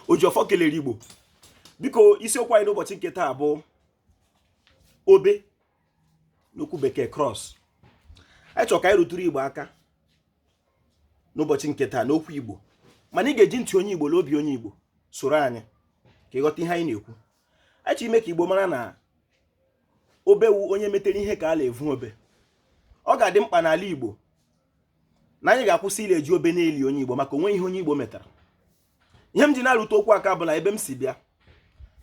Ojiọfọ kelere Igbo. Biko, isiokwu anyị n'ụbọchị nke taa bụ obe, n'okwu bekee cross. Anyị chọrọ ka anyị rụtụrụ Igbo aka n'ụbọchị nke taa n'okwu Igbo, mana ị ga-eji ntị onye Igbo na obi onye Igbo soro anyị ka ịghọta ihe anyị na-ekwu. Anyị chọrọ ime ka Igbo mara na obe wu onye metere ihe ka a na-evu obe. Ọ ga-adị mkpa n'ala Igbo na anyị ga-akwụsị ile eji obe na-eli onye Igbo maka onwe ihe onye Igbo metara. Ihe m ji na-arụte okwu aka bụ na ebe m si bịa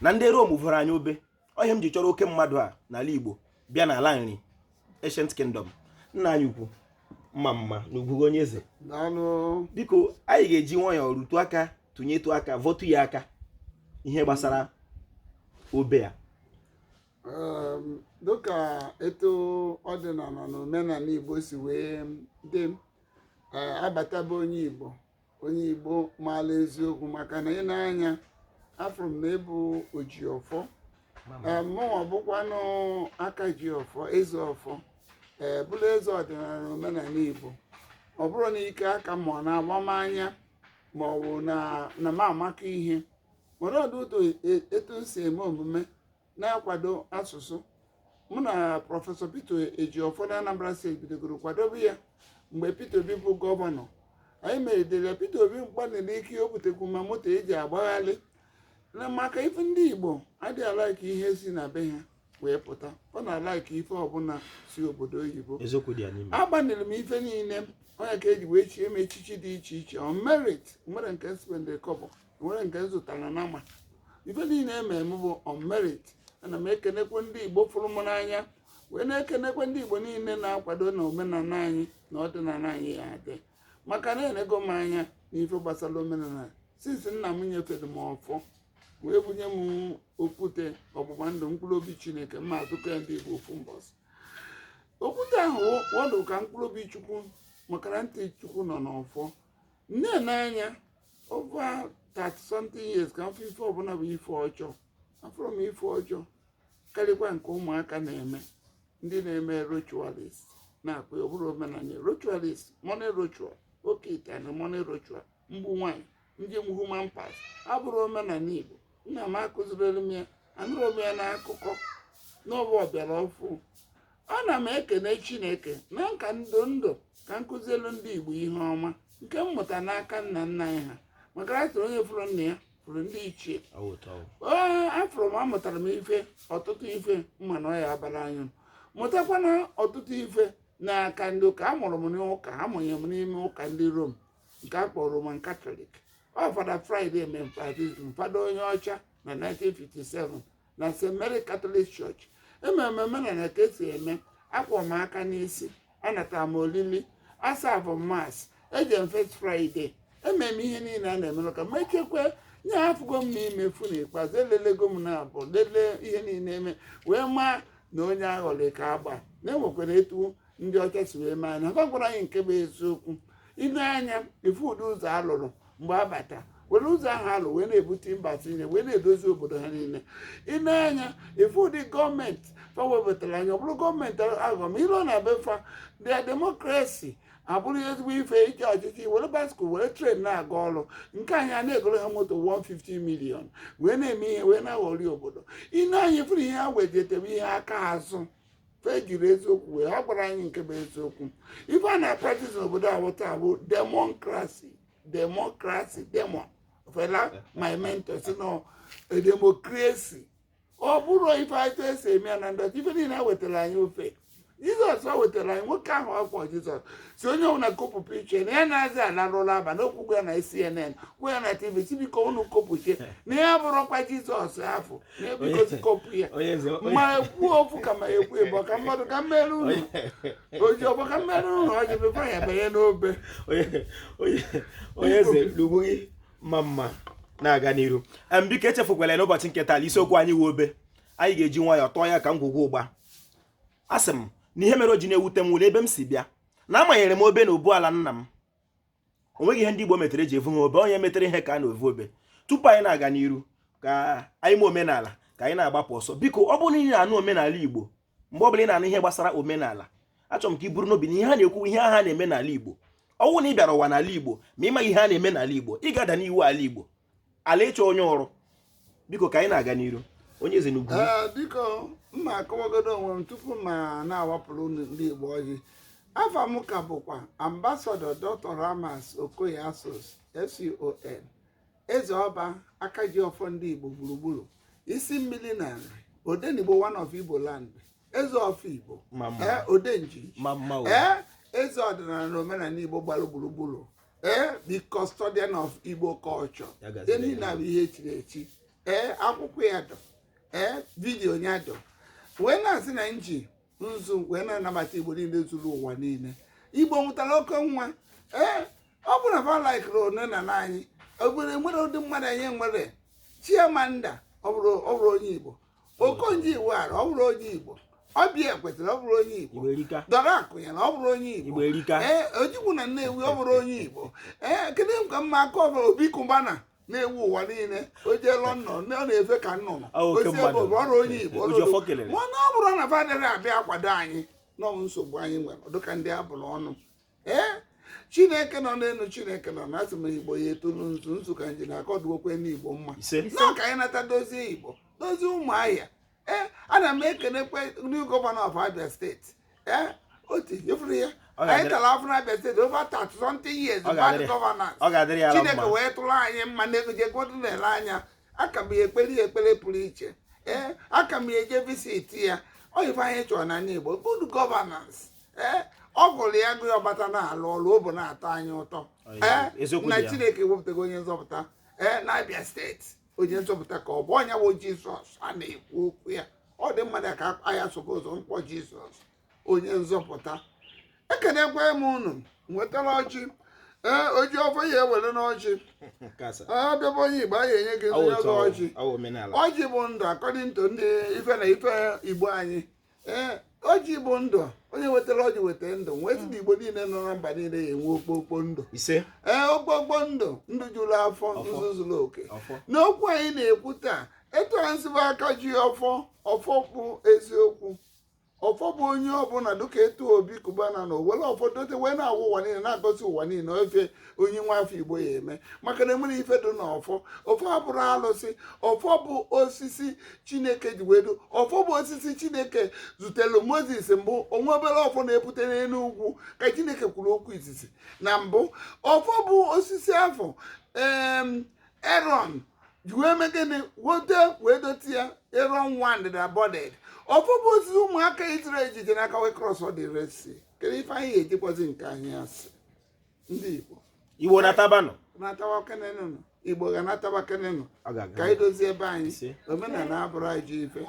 na ndị Rom vụrụ anyị obe. Ọ ihe m ji chọrọ oke mmadụ a n'ala Igbo bịa n'ala Nri Ancient Kingdom. Nna anyị ukwu, mma mma na ugwu onye eze, biko, anyị ga-eji nwayọọ rutu aka, tụnyetụ aka, vọtụ ya aka ihe gbasara obe a. Dịka etu ọdịnala na omenala Igbo si wee dị, abataba onye Igbo, onye Igbo maala eziokwu, maka na ị na-anya afụrụ m na ịbụ ojiọfọ, mụnwa bụkwanụ aka ji ọfọ, eze ọfọ, ee, bụrụ eze ọdịnala na omenala Igbo. Ọ bụrụ na ike aka ma ọ na-agbamanya ma ọ bụ na m amaka ihe nwere ọdụ etu m si eme omume na-akwado asụsụ. Mụ na Prọfesọ Peter Ejiofor na Anambra Steeti bidogoro kwadobe ya mgbe Peter Obi bụ gọvanọ. Anyị meridere Peter Obi mgbanịrị ike o butekwu ma moto eji agbaghalị na maka ife ndị Igbo adịghị a-like ihe si na be ha wee pụta. Ọ na-a-like ife ọbụla si obodo oyibo. Agbanịrị m ife niile onye ka eji wee chie m echichi dị iche iche on merit. Nwere nke spend kọbọ, nwere nke m zụtara na ma ife niile eme m bụ on merit. Ana m ekenekwe ndị Igbo fụrụ m n'anya, wee na-ekenekwe ndị Igbo niile na-akwado na omenala anyị na ọdịnala anyị ya adị, maka na enego m anya n'ife gbasara omenala since nna m nyefere m ọfọ wee bunye m okwute ọgbụgba ndụ mkpụrụ obi Chineke mma atụkọ ya ndị Igbo ofu mbọsị. Okwute ahụ wọdụ ka mkpụrụ obi Chukwu, maka na ntị Chukwu nọ n'ọfọ nne n'anya over 30 something years ka mfụ ife ọbụla bụ ife ọjọọ. Afụrụ m ife ọjọọ karịkwa nke ụmụaka na-eme, ndị na-eme ritualist na-akpọ ya ọ bụrụ omenala ritualist, money ritual, oke ite na money ritual, mgbu nwanyị, ndị human parts abụrụ omenala Igbo. Nna m akụziriri m ya, anụrụ m ya n'akụkọ n'ọbụ ọbịara ọfụ. Ana m ekene Chineke na nka ndụ ndụ ka nkụzielu ndị Igbo ihe ọma nke m mụta n'aka nna nna anyị ha, maka na sịrị onye fụrụ nna ya fụrụ ndị ichie. Ee, afụrụ m, amụtara m ife, ọtụtụ ife mma na ọ ya abara anyị. Mụtakwana ọtụtụ ife n'aka ndị ụka. Amụrụ m n'ụka, amụnye m n'ime ụka ndị Rom nke a kpọrọ Roman Catholic. Ọ Fada Friday mee baptism, fada onye ọcha, na 1957 na St. Mary Catholic Church. Ememe omenala ka esi eme, akwọ m aka n'isi, anatara m olili, asavụ mass, eje m First Friday, ememe ihe niile a na-eme n'ụka. Ma echekwe nye afụgo m n'imefu n'ikpeazụ, elelego m na abụ lelee ihe niile eme wee maa na onye aghọrọ ka agba na enwekwara etu ndị ọcha si wee mee anyị. Ha gwara anyị nke bụ eziokwu. Ile anya ifu ụdị ụzọ alụrụ mgbe abata, were ụzọ ahụ alụ wee na-ebute mba niile, wee na-edozi obodo ha niile. Ile anya ifu ụdị gọọmenti fa wepụtara anyị, ọ bụrụ gọọmenti aghọm ile ọ na-be fa their democracy abụrụ ezigbo ife iji ọchịchị were bicycle, were train na-aga ọrụ. Nke anyị a na-egoro ha moto 150 million wee na-eme ihe wee na-aghọrị obodo. Ile anya ifuru ihe ha wejetebe ihe aka azụ fe jiri eziokwu wee ha gwara anyị nke bụ eziokwu. Ife a na-practice n'obodo a taa bụ democracy, democracy, demon fela my mentor si nọ democracy. Ọ bụrụ ife etu esi eme ya na ndị ọcha, ife niile a wetara anyị ofe Jizọs, ọ wetara anyị nwoke ahụ ọkpọ Jizọs si onye ọbụla kopụpụ iche na ya na-aza alarụla abalị. Okwukwe ya na CNN, kwuo ya na TV, si biko unu kopụche na ya bụrụkwa Jizọs afọ na ebiko si kopụ ya. Ma ekwu ofu ka ma ekwu ịbọ ka mmadụ ka mmere unu oji ọgbọ ka mmere unu ọjị before ya banye n'obe. Onye eze, lugbu gị mma mma na-aga n'iru. Biko, echefukwala n'ụbọchị nke taa, isiokwu anyị wụ obe. Anyị ga-eji nwayọọ tọọ ya ka ngwugwu ụgba. A sị m na ihe mere o ji na-ewute m nwere ebe m si bịa na amanyere m obe na obu ala nna m. O nweghị ihe ndị Igbo metere eji evu ha obe. Onye metere ihe ka a na-evu obe. Tupu anyị na-aga n'iru ka anyị mee omenala, ka anyị na-agbapụ ọsọ, biko, ọ bụrụ na ị na-anụ omenala Igbo, mgbe ọ bụla ị na-anụ ihe gbasara omenala, achọrọ m ka ị buru n'obi na ihe a na-ekwu, ihe agha na-eme n'ala Igbo. Ọ wụ na ị bịara ụwa n'ala Igbo ma ị maghị ihe a na-eme n'ala Igbo, ị ga-ada n'iwu ala Igbo, ala ịchọ onye ọrụ. Biko, ka anyị na-aga n'iru, onye eze n'ugwu. Ee, biko, m ma akọwagodo onwe m tupu ma na-awapụrụ unu ndị Igbo ọjị. Afa m ka bụkwa Ambassador Dr. Ramas Okoye Asos, FCON, eze ọba aka ji ọfọ ndị Igbo gburugburu, isi mmiri na Nri, Odenigbo one of Igbo land, eze ọfọ Igbo, ee, odenji, ee, eze ọdịnala na omenala Igbo gbara gburugburu, ee, the custodian of Igbo culture. Niile bụ ihe echiri echi, ee, akwụkwọ ya dọ, ee, video ya dọ, wee na-asị na nji nzu wee na-anabata Igbo niile zuru ụwa niile. Igbo mụtara oke nwa. Ee, ọ bụrụ na fa laikiri omenala anyị, obodo nwere ụdị mmadụ anyị nwere. Chimamanda, ọ bụrụ onye Igbo. Okonjo Iweala, ọ bụrụ onye Igbo. Obi Ekwesịrị, ọ bụrụ onye Igbo. Dora Akunyili, ọ bụrụ onye Igbo. Ee, Ojukwu na Nnewi, ọ bụrụ onye Igbo. Ee, kedu ka mma aka ọbụla Obi Cubana na-ewu ụwa niile, o jee London, ọ na-efe ka nnụnụ osi ebe ọrụ onye Igbo. Mana ọ bụrụ na fa adịrị abịa akwado anyị n'ọnwụ, nsogbu anyị nwere dịka ndị abụrụ ọnụ. Ee, Chineke nọ n'elu, Chineke nọ na asị m Igbo ya etolu nzu nzu ka nji na-akọ dụokwe n'Igbo mma na ka anyị nata dozie Igbo, dozie Ụmụahịa. Ee, ana m ekenekwe new governor of Abia State. Ee, Otti efuru ya, anyị tara afụ na Abia State over 30 something years bad governance. Chineke wee tụrụ anyị mma na-ejegodu na-ele anya. Aka m ya ekpere ya ekpere pụrụ iche. Ee, aka m ya eje visit ya. Ọ ife anyị chọrọ n'anya Igbo, good governance. Ee, ọ gụrụ ya gụ ya, ọbata na-alụ ọrụ, obu na-atọ anyị ụtọ. Ee, na Chineke wepụtago onye nzọpụta, ee, na Abia State. Onye nzọpụta ka ọ bụ onye bụ Jizọs a na-ekwu okwu ya. Ọ dị mmadụ ka anya sokwa ụzọ mkpọ Jizọs onye nzọpụta. Ekenekwe m unu, nwetara ọjị. Ee, oji ọfọ ya ewere n'ọjị. Ee, bịaba onye Igbo, a ga-enye gị onye ọjị. Ọjị bụ ndụ according to ndị ife na ife Igbo anyị. Ee, ọjị bụ ndụ. Onye wetara ọjị weta ndụ. Wee sị na Igbo niile nọ na mba niile ya enwe okpokpo ndụ. Ee, okpokpo ndụ, ndụ juru afọ, nzu zuru oke. N'okwu anyị na-ekwu taa, etu a nsịbụ aka ji ọfọ, ọfọ bụ eziokwu. Ọfọ bụ onye ọbụla dịka etu Obi Cubana na owere ọfọ dote wee na-awụ ụwa niile, na-agọzi ụwa niile. Ofe onye nwa afọ Igbo ya eme maka na enwere ife dị n'ọfọ. Ọfọ abụrụ alụsị. Ọfọ bụ osisi Chineke ji wee du. Ọfọ bụ osisi Chineke zutere Moses mbụ. Onwe obere ọfọ na-epute n'elu ugwu ka Chineke kwuru okwu izizi na mbụ. Ọfọ bụ osisi afọ Aaron ji wee mee gịnị? Wote wee dote ya, Aaron wand that budded. Ọfọ bụ osisi ụmụaka Israel jide n'aka wee cross the Red Sea. Kedu ife anyị ga-ejikwazi nke anyị asị ndị Igbo? Igbo natabanụ. Natawa kenenụ. Igbo ga-anatawa kenenụ ka anyị dozie ebe anyị. Omenala abụrụ anyị ife.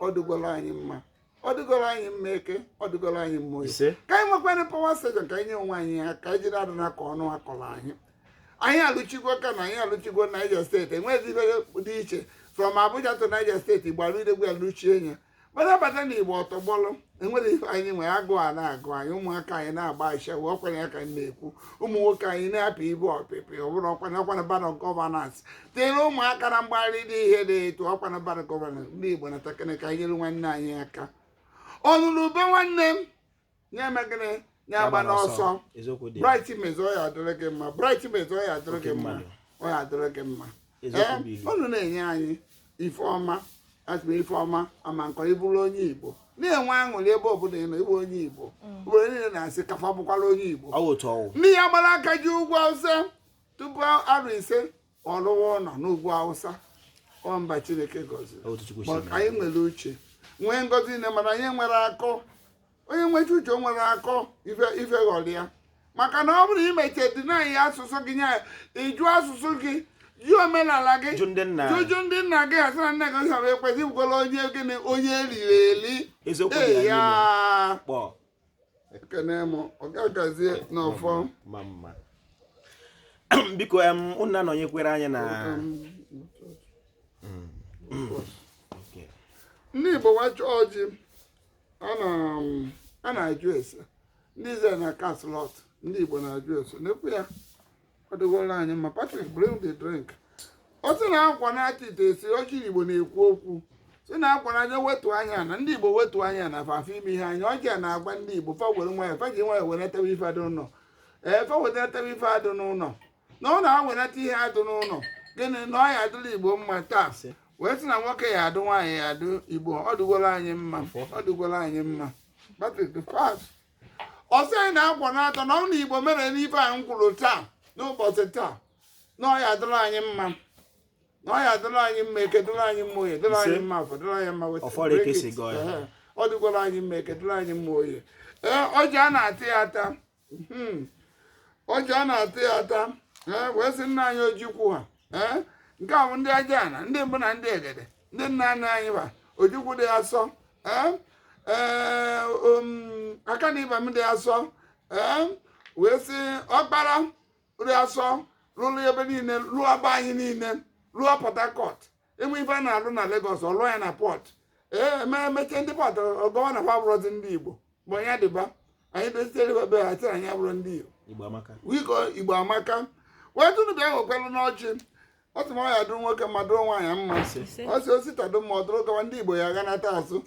Ọ dịgoro anyị mma, ọ dịgoro anyị mma eke, ọ dịgoro anyị mma oyi. Ka anyị nwekwana power station, ka anyị nye onwe anyị ya, ka anyị jiri adị na ka ọnụ akọrọ anyị. Anyị alụchigo ka na anyị alụchigo Niger State. Enweghị ife dị iche from Abuja to Niger State. Igbo alụdegwu ya, lụchie ya, mana abata na Igbo ọtọgbọlụ. Enwere ife anyị nwere? Agụụ a na-agụ anyị, ụmụaka anyị na-agba asha wee ọkwanye ya ka m na-ekwu. Ụmụ nwoke anyị na-apị ibu ọpịpị. Ọ bụrụ ọkwana ọkwana bad governance tinyere ụmụaka na mgbagharị dị ihe dị etu ọkwana bad governance. Ndị Igbo na takịrị ka anyị nyere nwanne anyị aka. Ọnụrụ ube nwanne m na-eme gịnị? Na-agba n'ọsọ. Bright mezi, ọ ya adịrị gị mma. Bright mezi, ọ ya adịrị gị mma, ọ ya adịrị gị mma. Ee, unu na-enye anyị ife ọma. Asị m ife ọma ama nkọ. Ịbụrụ onye Igbo na-enwe aṅụrị ebe ọbụla ị nọ. Ịbụ onye Igbo, obodo niile na-asị kafa bụkwara onye Igbo. Ndị ya gbara aka ji ugwu Awụsa tupu arọ 5 ọlụwa ụlọ n'ugwu Awụsa. Ọ mba Chineke gọziri. Anyị nwere uche, nwee ngọzi niile, mana anyị nwere akọ. Onye nwecha uche o nwere akọ, ife ghọrọ ya. Maka na ọ bụrụ na imeche dị na ya asụsụ gị nye ịjụ asụsụ gị, jụ omenala gị, jụjụ ndị nna gị, asị na nna gị họrọ ekwesị ịbụkwala onye gịnị? Onye eriri eli. Ee ya ekene m, ọ ga-agazie n'ọfọ. Biko, unu anọnyekwere anyị na Ndị Igbo wacha ọjị, a na-ajụ ese. Ndị Israel na cast lot, ndị Igbo na-ajụ ese n'ekwu ya. Ọ dịgoro anyị mma. Patrick, bring the drink. Ọ sị na akwa na-ata ite esi ọjị. Igbo na-ekwu okwu sị na akwa na-anya wetu anya na ndị Igbo wetu anya na fafe ime ihe anya. Ọjị a na-agwa ndị Igbo fa were nwayọ, fa ji nwayọ were tewe ife dị ụlọ. Ee, fa wetanata ife adụ n'ụlọ, na ọ na-awenata ihe adụ n'ụlọ. Gịnị na ọ ya adụla Igbo mma taa? Wee sị na nwoke ya adụ, nwaanyị ya adụ. Igbo, ọ dụgoro anyị mma, ọ dụgoro anyị mma. That is the fact. Ọsọ anyị na-akwa n'atọ na ọ na Igbo mere n'ife anyị kwuru taa, n'ụbọchị taa, na ọ ya adụla anyị mma, na ọ ya adụla anyị mma eke, dụla anyị mma oye, dụla anyị mma afọ, dụla anyị mma. Ọ dụgoro anyị mma eke, dụla anyị mma oye. Ee, ọjị a na-ata ya ata, ọjị a na-ata ya ata. Ee, wee sị nna anyị Ojukwu ha, ee, nke a bụ ndị aja ana, ndị mbụ na ndị egede, ndị nna nna anyị ba. Ojukwu dị asọ, ee, ee, aka na ịba m dị asọ. Ee, wee sị ọkpara dị asọ rụrụ ebe niile, rụọ be anyị niile, rụọ Port Harcourt. Enwe ife a na-alụ na Lagos, ọ lụọ ya na port. Ee, eme emechie ndị port ọgọwa na fa bụrụzi ndị Igbo bụ onye dịba anyị dozitere ebe ha sị anyị abụrụ ndị Igbo. Igbo amaka. Wiko, Igbo amaka. Wee tụnụ bịa nwekwalụ n'ọchị. Ọ sị ma ọ ya dụrụ nwoke ma dụrụ nwaanyị mma. Ọ sị ositadụ ma ọ dụrụ gawa, ndị Igbo ya aghanata azụ.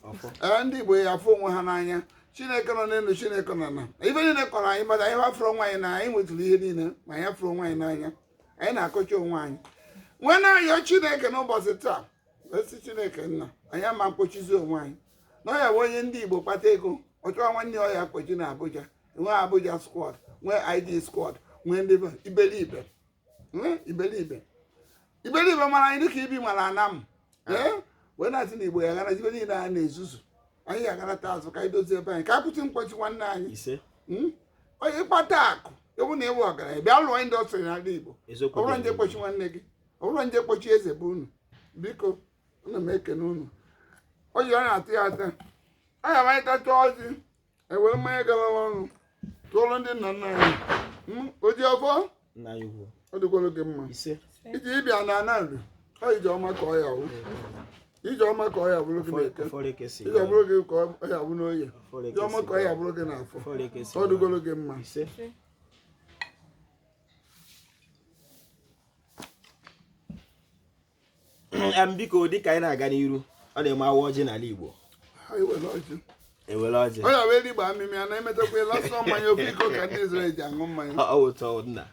Ee, ndị Igbo ya afụ onwe ha n'anya. Chineke nọ n'elu, Chineke nọ na ife niile kọrọ anyị mmadụ. Anyị afụrụ onwe anyị na anyị nwetụrụ ihe niile, ma anyị afụrụ onwe anyị n'anya, anyị na-akọcha onwe anyị. Nwee na-ayọ Chineke n'ụbọchị taa, wee sị Chineke nna anyị ama mkpochizi onwe anyị na ọ ya bụ onye ndị Igbo kpata ego, ọ chọọ nwanne ya ọ ya kpochi na Abuja. Nwee Abuja squad, nwee ID squad, nwee ndị iberibe, nwee iberibe. Iberibe mara anyị dịka ibi mara anam. Ee, wee na-asị na Igbo ya ghara ibe niile a na-ezuzu, anyị ga-agharata azụ ka anyị dozie ebe anyị, ka a kwụsị mkpọchi nwanne anyị. Ise. Onye ịkpata akụ ewu na ewu ọgaranya bịa lụọ industry n'ala Igbo. Eziokwu. Ọ bụrụ dị. nje kpochi nwanne gị, ọ bụrụ nje kpochi eze bụ unu. Biko, ana m ekene unu. Ọjị ọ na-atụ ya ata, aga m anyị tacha ọjị, ewere mmanya gara ọnụ tụọrọ ndị nna nna anyị. Oji ọfọ. Nna anyị ukwu. Ọ dịkwara gị mma. Ise. Iji ịbịa na ana nri ọ ije ọma ka ọ ya wụ, ije ọma ka ọ ya bụrụ gị na-eke, Ọfọrọ eke si. ije bụrụ gị ka ọ ya bụ n'oye, Ọfọrọ ije ọma ka ọ ya bụrụ gị n'afọ. Ọfọrọ eke si. Ọ dịgoro gị mma. Ise. Biko, dịka anyị na-aga n'iru, ọ na-eme awa ọjị n'ala Igbo. Ha ewere ọjị. Ewere ọjị. Ọ ya wee rigba amịmị ya na-emetakwa ịlasọ mmanya ofe iko ka ndị Izrel ji aṅụ mmanya. Ọ ụtọ nna.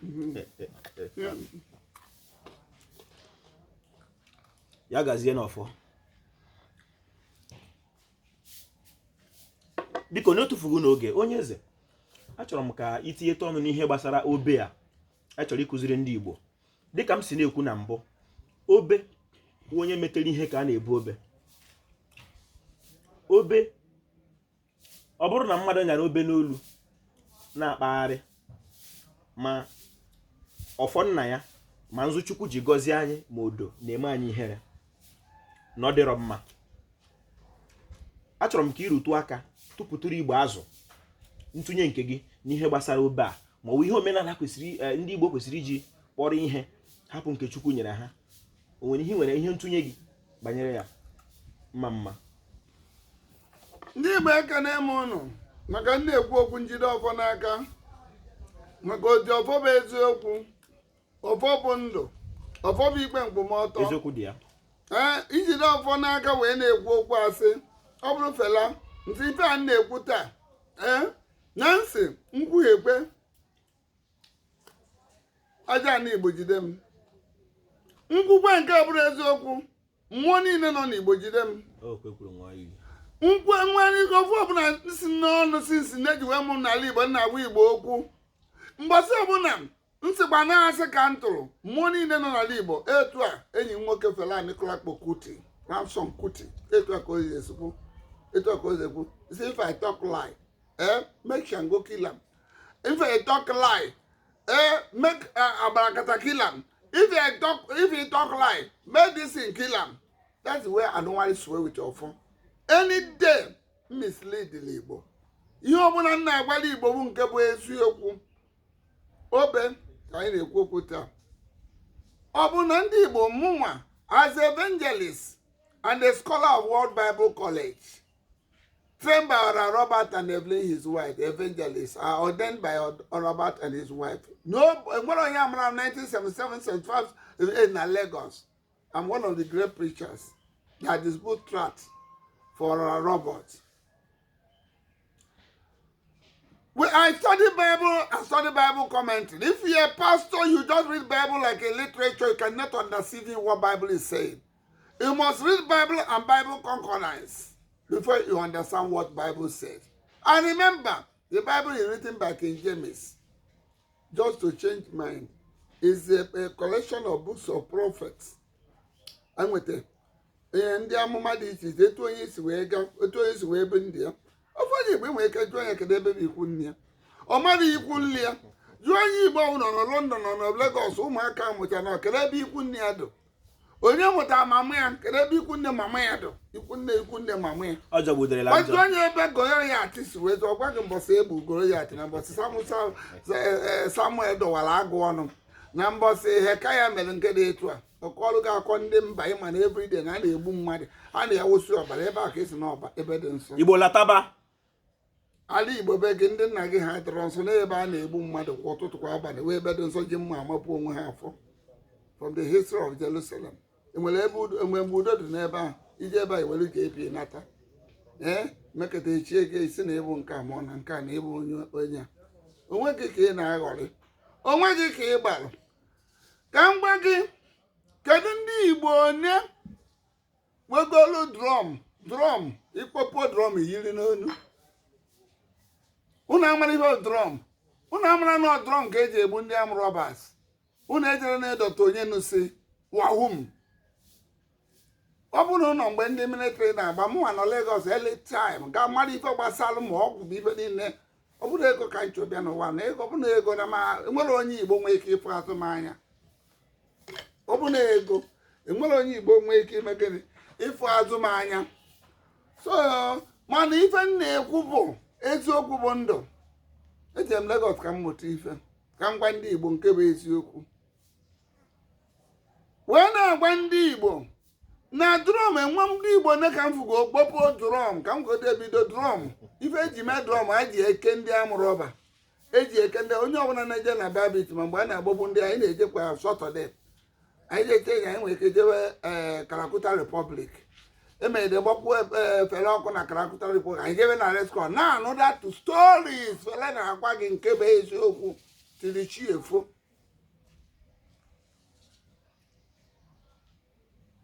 Ya gazie n'ọfọ. Biko, n'otufughị n'oge, onye eze, achọrọ m ka itinyete ọnụ n'ihe gbasara obe a. Achọrọ ịkụziri ndị Igbo, dịka m si na-ekwu na mbụ, obe bụ onye metere ihe ka a na-ebu obe. Obe, ọ bụrụ na mmadụ nyara obe n'olu na-akpagharị, ma ọfọ nna ya, ma nzu Chukwu ji gọzie anyị, ma odo na-eme anyị ihere na ọ dịrọ mma. Achọrọ m ka ịrụtụ aka tụpụtụrụ Igbo azụ ntụnye nke gị n'ihe gbasara obe a, ma ọ bụ ihe omenala kwesịrị, ndị Igbo kwesịrị iji kpọrọ ihe, hapụ nke Chukwu nyere ha. O nwere ihe nwere ihe ntụnye gị banyere ya? Mma mma. Ndị Igbo, ekene m ụnụ maka ndị ekwu okwu njide ọfọ n'aka, maka oji ọfọ bụ eziokwu, ọfọ bụ ndụ, ọfọ bụ ikpe nkwụmọtọ. Eziokwu dị ya. Ee, ijide ọfọ n'aka wee na-ekwu okwu asị, ọ bụrụ fela ntị ife a na-ekwu taa, ee, na nsị nkwughekwe aja na Igbo jide m, nkwukwe nke bụrụ eziokwu, mmụọ niile nọ n'Igbo jide m. O kwekwuru nwa iyi. Nkwe nwere ike ofu ọbụla si n'ọnụ si nsi na-eji wee mụ n'ala Igbo na-agwa Igbo okwu, mgbasị ọbụla nsịkwa na-asị ka m tụrụ mmụọ niile nọ n'ala Igbo. Etu a enyi m nwoke Fela Anikulapo Kuti, Ransome Kuti, etu a ka o si esikwu, etu a ka o si ekwu, say if I talk lie, eh, make Shango kill am. If I talk lie, eh, make Abarakata kill am. If you talk lie, make this thing kill am. That's the way I don't want to swear with your phone. Any day mislead the Igbo, ihe ọbụla m na-agwala Igbo bụ nke bụ eziokwu. Obe ka anyị na-ekwu okwu taa. Ọ bụ na ndị Igbo, mụnwa as evangelist and a scholar of World Bible College, trained by Oral Robert and Evelyn his wife, evangelists are ordained by Oral Robert and his wife. No, enwere onye amara 1977 75 78 na Lagos. I'm one of the great preachers that distribute tract for Oral Robert. We I study Bible, I study Bible commentary. If you're a pastor, you just read Bible like a literature, you cannot understand what Bible is saying. You must read Bible and Bible concordance before you understand what Bible says. And remember, the Bible is written by King James. Just to change mind. Is a collection of books of prophets. Enweta ihe ndị amụma dị iche iche, etu onye si wee gaa, etu onye si wee be ndị ya. Ofe onye Igbo nwere ike jụọ ya kedu ebe bụ ikwu nne ya, ọ mara ikwu nne ya. Jụọ onye Igbo ọbụla nọ na London, nọ na Lagos, ụmụaka mụcha na kedu ebe ikwu nne ya dụ. Onye mụtara mama ya, kedu ebe ikwu nne mama ya dụ, ikwu nne, ikwu nne mama ya. Ọ jọgbuderela Gbazi njọ. Onye ebe Goliath si wee zọọ, gwa gị mbọsị egbu Goliath, na mbọsị Samuel dọwara agụ ọnụ, na mbọsị Hekaya mere nke dị etu a. Ọkọọlụ gị akọ ndị mba ịma na everyday na a na-egbu mmadụ, a na-awụsị ọbara ebe a ka esi n'ọba ebe dị nsọ. Igbo lataba. Ala Igbo be gị, ndị nna gị ha dọrọ nsọ n'ebe a na-egbu mmadụ kwa ụtụtụ, kwa abalị, wee ebe dị nsọ ji mma amapụ onwe ha afọ. From the history of Jerusalem, enwere ebe udo, enwere mgbe udo dị n'ebe ahụ? Ije ebe a iwere JP nata, ee, mekọta echie gị isi na ịbụ nke a, ma ọ na nke a na ịbụ onye onye a. Onwe gị ka ị na-aghọrị onwe gị ka ị gbalụ. Ka m gwa gị, kedu ndị Igbo one wegolu drum? Drum, ikpopo drum yiri n'onu. Unu amara ihe drum? Unu amara na drum ka eji egbu ndị armed robbers? Unu ejere na ịdọta onye nụsi wahum. Ọ bụrụ na mgbe ndị military na-agba, mụnwa nọ Lagos early time, ga mara ife gbasara ma ọgwụ bụ ife niile. Ọ bụrụ ego ka nchọ bịa n'ụwa na ego, ọ bụrụ na ego na ma enwere onye Igbo nwee ike ịfụ azụ m anya. Ọ bụ na ego, enwere onye Igbo nwee ike ime gịnị? Ịfụ azụ m anya. So mana ife m na-ekwu bụ eziokwu bụ ndụ. Ejem m Lagos ka m mụta ife, ka m gwa ndị Igbo nke bụ eziokwu, wee na-agwa ndị Igbo na drum enwe ndị Igbo ne ka m fugo kpọpụ drum, ka m gote ebido drum. Ife eji mee drum, a ji eke ndị armed robber, eji eke ndị onye ọbụla na-eje na babit. Ma mgbe a na-agbagbu ndị, anyị na-ejekwa Saturday, anyị jeche ya, anyị nwere ike jewe ee Kalakuta Republic, emegide gbakwuo efere ọkụ na Kalakuta Republic, anyị jebe na rescon na-anụ that stories. Fele na-agwa gị nke bụ eziokwu tiri chi efo.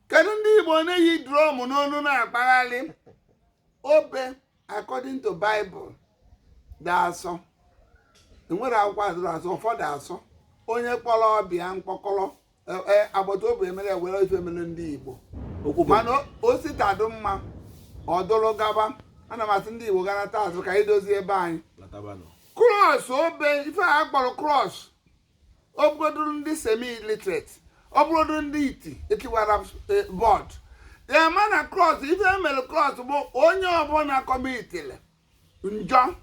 Kedu ndị Igbo na-eyi drum n'onu na-akpagharị obe? According to Bible dị asọ, enwere akwụkwọ adịrọ asọ, ụfọdụ asọ onye kpọrọ ọbịa mkpọkọrọ agbata obi emere were ife mere ndị Igbo. Okwu bụ Mana osita dị mma, ọ dụrụ gaba. Ana m asị ndị Igbo ganata azụ ka anyị dozie ebe anyị. Latabanụ. Cross, obe, ife a kpọrọ cross, ọ bụgoduru ndị semi literate, ọ bụgoduru ndị iti etiwara board ya, ma na cross, ife emere cross bụ onye ọbụla commitiri njọ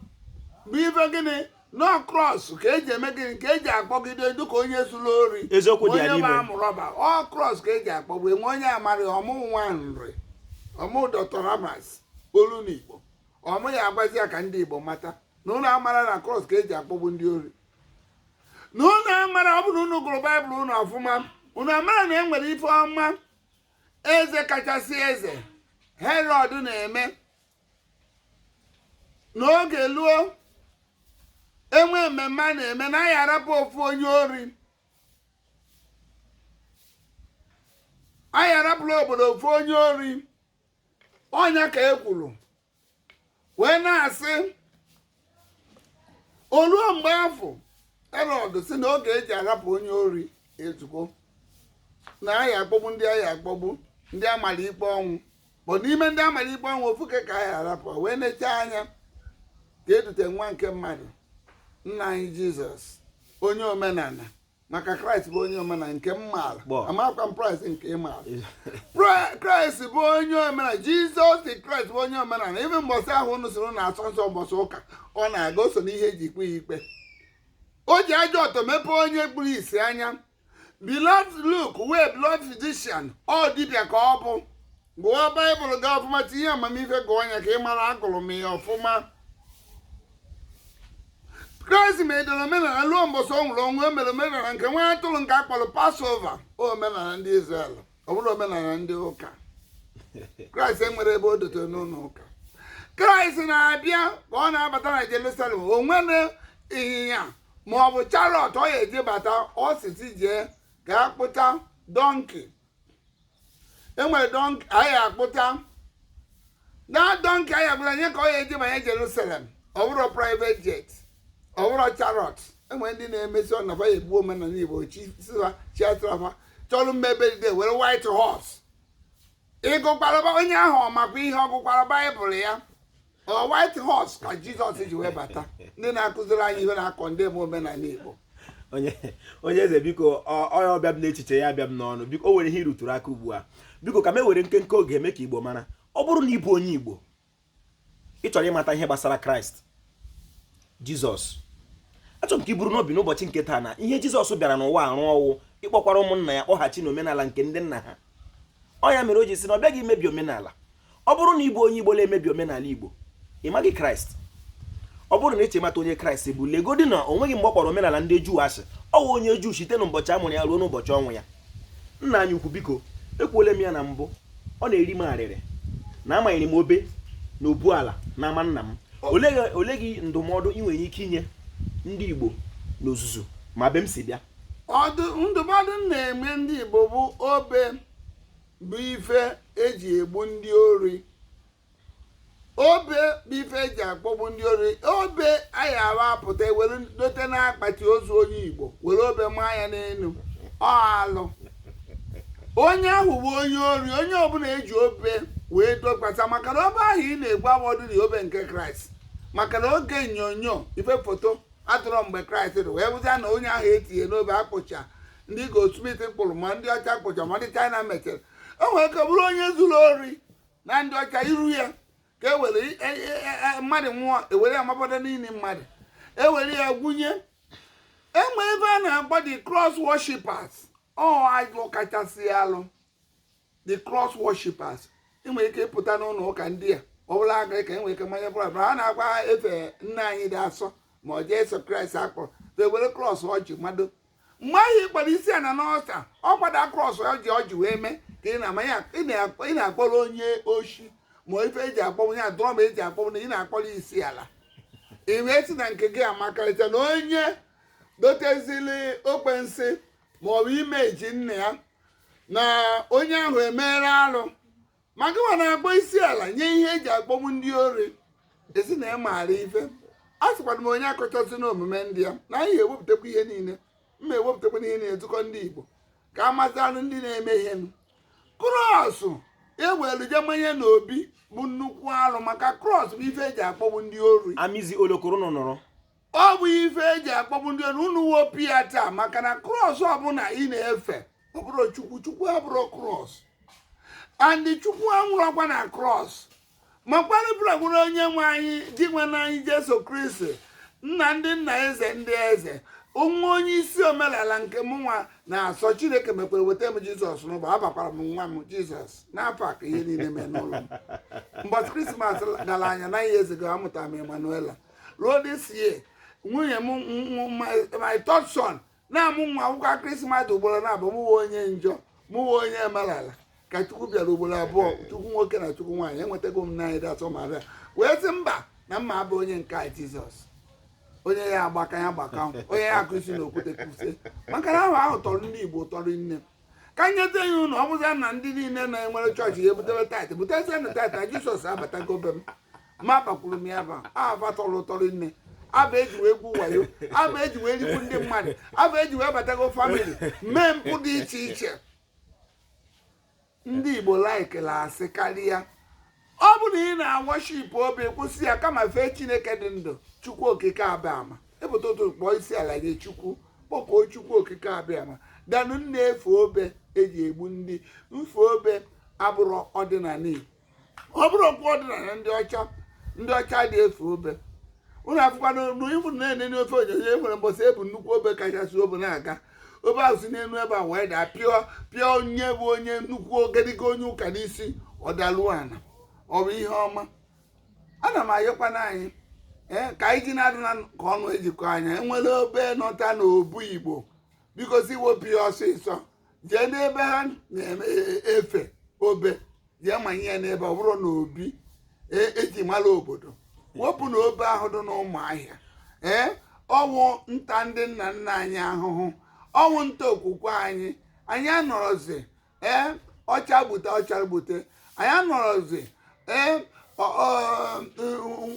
bụ ife gịnị nọ cross ka eji eme gịnị, ka eji akpọgide dịka onye zuru ori. Eziokwu dị ya onye n'ime. bụ armed robber, ọ cross ka eji akpọgbu enwe onye amarị ọmụ nwa nri ọmụ Dr. Ramas olu n'Igbo ọmụ ya agwazi ya ka ndị Igbo mata na ụnụ amara na cross ka eji akpọgbu ndị ori, na ụnụ amara. Ọ bụrụ na unu gụrụ Baịbụl unu ọfụma, unu amara na e nwere ife ọma eze kachasị eze Herọd na-eme n'oge luo enwe mmemme a na-eme na ya arapụ ofu onye ori, anyị arapụla obodo ofu onye ori. Ọnya ka e kwuru wee na-asị oluo mgbe afọ Herọd si na oge eji arapụ onye ori ezugbo, na anyị akpọgbu ndị anyị akpọgbu ndị amara ikpe ọnwụ bụ n'ime ndị amara ikpe ọnwụ, ofu ka anyị arapụ. Wee nechaa anya ka edute nwa nke mmadụ, nna anyị Jizọs, onye omenala, maka Kraịst bụ onye omenala nke m maara. Gbọ. Amakwa m Kraịst nke ị maara. Kraịst bụ onye omenala. Jizọs the Kraịst bụ onye omenala. Ebe mbọsị ahụ unu soro na-asọ nsọ mbọsị ụka, ọ na-aga o so n'ihe eji ikpe ya ikpe. O ji ajọ ọtọ mepee onye kpuru isi anya. Beloved Luke wee beloved physician, ọ dibịa ka ọ bụ. Gụọ Baịbụl gị ọfụma, tinye amamihe, gụọ ya ka ị mara. Agụrụ m ya ọfụma. Kraịst medere omenala ruo mbọsị ọ nwụrụ ọnwụ. O mere omenala nke nwa atụrụ nke a kpọrọ Passover, omenala ndị Israel, ọ bụrụ omenala ndị ụka. Kraịst enwere ebe o dotere n'ụlọ ụka. Kraịst na-abịa ka ọ na-abata na Jerusalem, o nwere ịnyịnya ma ọ bụ chariot ọ ya eji bata. Ọ sisi jee ka a kpụta donkey. Enwere donkey anyị akpụta na donkey anyị akpụta nye ka ọ ya eji banye Jerusalem. Ọ bụrụ private jet, ọ bụrụ chariot. Enwere ndị na-emesi ọnafa ya egbu omenala Igbo chiatrafa chọrọ mmebe dị were white horse. Ịgụkwara onye ahụ, ọ makwa ihe ọ gụkwara Baịbụl ya? Ọ white horse ka Jizọs ji wee bata? Ndị na-akụziri anyị ihe na-akọ ndị eme omenala Igbo. Onye eze, biko, onye ọbịa m n'echiche ya abịa m n'ọnụ. Biko, o nwere ihe iruturu aka ugbu a. Biko, ka m ewere nkenke oge eme ka Igbo mara. Ọ bụrụ na ị bụ onye Igbo, ị chọrọ ịmata ihe gbasara Kraịst Jizọs, achọrọ m ka i buru n'obi n'ụbọchị nke taa na ihe Jizọs bịara n'ụwa arụ ọwụ ịkpọkwara ụmụnna ya kpọghachi n'omenala nke ndị nna ha. Ọ ya mere o ji sị na ọ bịaghị imebi omenala. Ọ bụrụ na ị bụ onye Igbo na-emebi omenala Igbo, ị maghị Kraịst. Ọ bụrụ na eche mata onye Kraịst bụ, legodi na o nweghị mgbe ọ kpọrọ omenala ndị Juu asị. Ọ wụ onye Juu site n'ụbọchị a mụrụ ya ruo n'ụbọchị ọnwụ ya. Nna anyị ukwu, biko, ekwuola m ya na mbụ, ọ na-eri m arịrị na amanyere m obe na obu ala n'ama nna m. Ole gị ndụmọdụ ị nwere ike inye ndị Igbo n'ozuzu ma be m si bịa? Ọdụ ndụmọdụ m na-eme ndị Igbo bụ, obe bụ ife eji egbu ndị ori, obe bụ ife eji akpọgbu ndị ori. Obe anyị awa apụta ewere dote n'akpati ozu onye Igbo, were obe maa ya n'elu, ọ alụ. Onye ahụ bụ onye ori. Onye ọbụla eji obe wee dokwasa, maka na obe ahụ ị na-egbu awọdụ na obe nke Kraịst, maka na oge onyonyo ife foto atụrụ mgbe Kraịst dị wee bụzia na onye ahụ etinye n'obe akpụcha, ndị goldsmith kpụrụ, ma ndị ọcha kpụcha, ma ndị China mechara. O nwere ike bụrụ onye zuru ori na ndị ọcha iru ya ka e were mmadụ nwụọ, ewere ya mapado niile mmadụ, ewere ya gwunye. Enwe ebe a na-akpọ the cross worshippers. Ọ alụ kachasị alụ, the cross worshippers. Enwere ike ịpụta n'ụlọ ụka ndị a, ọ bụla aga ka enwere ike mmanya bụrụ ha na-agwa ha efe nna anyị dị asọ, ma ọ Jesu Kraịst akpọrọ, ewere cross ọjị mmadụ. Mgbe ahụ ị kpọrọ isi ana n'ọsa, ọ kwada cross ọjị ọjị wee mee ka ị na-amanya, ị na-akpọrọ onye oshi, ma ife eji akpọ onye drum eji akpọ na ị na-akpọrọ isi ala. Ị wee sị na nke gị amakarịcha na onye dotezili okpensi ma ọ bụ imeji nna ya na onye ahụ emeela alụ. Ma gịnwa na-akpọ isi ala nye ihe eji akpọgbu ndị ori, esi na ị maara ife. A sịkwana m onye akọchasị n'omume ndị ya na anyị ewepụtakwa ihe niile mma, ewepụtakwa ihe niile zukọ ndị Igbo ka a mazanụ ndị na-eme ihe. Cross ewelu je manye n'obi bụ nnukwu alụ, maka cross bụ ife eji akpọgbu ndị ori. Amizi olokoro nụrụ. Ọ bụ ife eji akpọgbu ndị ori. Unu wopụ ya taa, maka na cross ọbụla ị na-efe, ọ bụrụ Chukwu, Chukwu abụrụ cross, and Chukwu anwụrọkwa na cross. Makwanụ bụrụ onye nwe anyị di nwe anyị Jesu Kristi, nna ndị nna, eze ndị eze, onwe onye isi omenala nke mụnwa na-asọ. Chineke mekwere weta m Jizọs n'ụba, abakwara m nwa m Jizọs n'afọ a ka ihe niile mee n'ụlọ m. Mbọchị Krismas gara anya na ihe ezego amụtara m Emanuela. Ruo this year, nwunye m, my third son, na-amụ nwa akwụkwọ Krismas ugboro na-abụ. Mụwa onye njọ, mụwa onye emerala ka Chukwu bịara ugboro abụọ, Chukwu nwoke na Chukwu nwaanyị. Enwetago m n'anyị dị atọ Maria wee sị mba, na mma abụ onye nke a Jizọs. Onye ya agbaka ya gbaka, onye ya akụzi na okwute kwụsị, maka na ahụ ahụ tọrọ ndị Igbo tọrọ nne. Ka nyete ya unu. Ọ bụzia na ndị niile na-enwere chọọchị ya ebutere tithe, butezie na tithe na Jizọs abatago be m, ma bakwuru m ya ba aba tọrọ ụtọrọ nne, aba eji wee gwu wayo, aba eji wee rigbu ndị mmadụ, aba eji wee batago family mee mpụ dị iche iche. Ndị Igbo laikela asị karịa. Ọ bụ na ị na-aworship obe, kwụsị ya, kama fee Chineke dị ndụ, Chukwu Okike Abịama. Ịpụta ụtụtụ, kpọọ isi ala nye Chukwu, kpọkuo Chukwu Okike Abịama. Danụ na-efe obe eji egbu ndị mfe. Obe abụrụ ọdịnala Igbo, ọ bụrụ okwu ọdịnala ndị ọcha. Ndị ọcha dị efe obe. Ụlọ akwụkwọ n'ibu na-enene ofe onyonyo e nwere mbọsị ebu nnukwu obe kachasị obe na-aga, obe ahụ si n'elu ebe a wee daa, pịọ pịọ onye bụ onye nnukwu ogedigo onye ụka n'isi, ọ daluo ana. Ọ bụ ihe ọma? Ana m ayọkwana anyị ee ka anyị ji na-adụ na ka ọnụ ejikọ anya. Enwere obe nọta n'obu Igbo, biko si wepụ ya ọsịsọ, jee n'ebe ha na-efe obe, jee manye ya n'ebe ọ bụrụ na obi. eji mara obodo. Wepụ na obe ahụ dị n'Ụmụahịa, ee, ọwụ nta ndị nna nna anyị ahụhụ, ọwụ nta okwukwe anyị. Anyị anọrọzi, ee, ọcha gbute, ọcha gbute, anyị anọrọzi. Ee,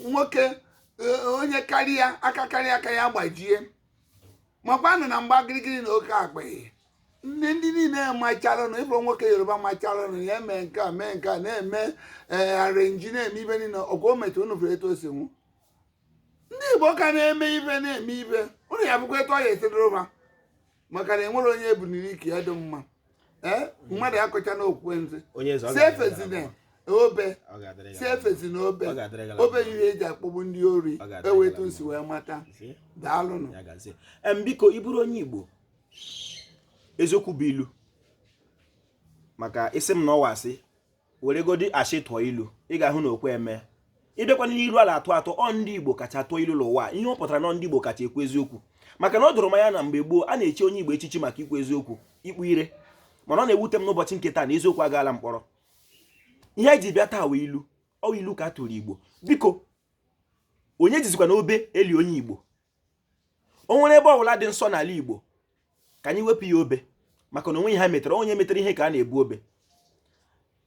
nwoke onye karịa aka, karịa aka ya gbajie. Makwanụ na mgba girigiri na oke akpị, ndị niile machalụnụ ịbụrụ nwoke Yoruba machalụnụ ya eme nke a, mee nke a, na-eme ee arrange, na-eme ibe niile ọgwa o metụ unu fere etu o si nwụ. Ndị Igbo ka na-eme ibe, na-eme ibe unu ya bụkwa etu ọ ya esidoroba, maka na enwere onye ebuniri ike ya dị mma. Ee, mmadụ akọcha na okwukwe nzi Onye eze, ọ si ga-adịrị gị efezina mma. obe. Ọ ga-adịrị gị Si mma. efezina obe. Ọ ga-adịrị gị Obe mma. ihe eji akpọgbu ndị ori. Ọ ga-adịrị Ewe gị etu nsi mma. wee mata. Zie. Daalụnụ. Ya gazie. Biko, ị bụrụ onye Igbo, eziokwu bụ ilu, maka isi m na ọwa asị weregodi ashị tụọ ilu, ị ga-ahụ na okwe eme. Ịbịakwa n'ilu ala atụ atụ, ọ ndị Igbo kacha atụ ilu n'ụwa. Ihe ọ pụtara na ndị Igbo kacha ekwu eziokwu, maka na ọ doro m anya na mgbe gboo, a na-echi onye Igbo echichi maka ikwu eziokwu, ikpu ire. Mana ọ na-ewute m n'ụbọchị nke taa na eziokwu agaala mkpọrọ. Ihe eji bịa taa wee ilu, ọ ilu ka a tụrụ Igbo. Biko, onye jizikwa na obe eli onye Igbo? O nwere ebe ọbụla dị nsọ n'ala Igbo, ka anyị wepụ ya obe, maka na onwe ha metere. Onye metere ihe ka a na-ebu obe.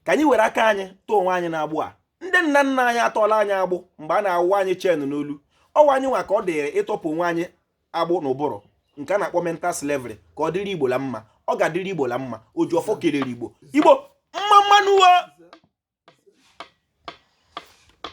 Ka anyị were aka anyị tụọ onwe anyị n'agbụ a. Ndị nna nna anyị atọọla anyị agbụ mgbe a na-awụ anyị chen n'olu. Ọwa anyị nwa ka ọ dịrị ịtọpụ onwe anyị agbụ n'ụbụrụ, nke a na-akpọ mental slavery, ka ọ dịrị Igbo la mma. Ọ ga-adịrị Igbo la mma. Ojiọfọ kelere Igbo. Igbo mma mmanụ o.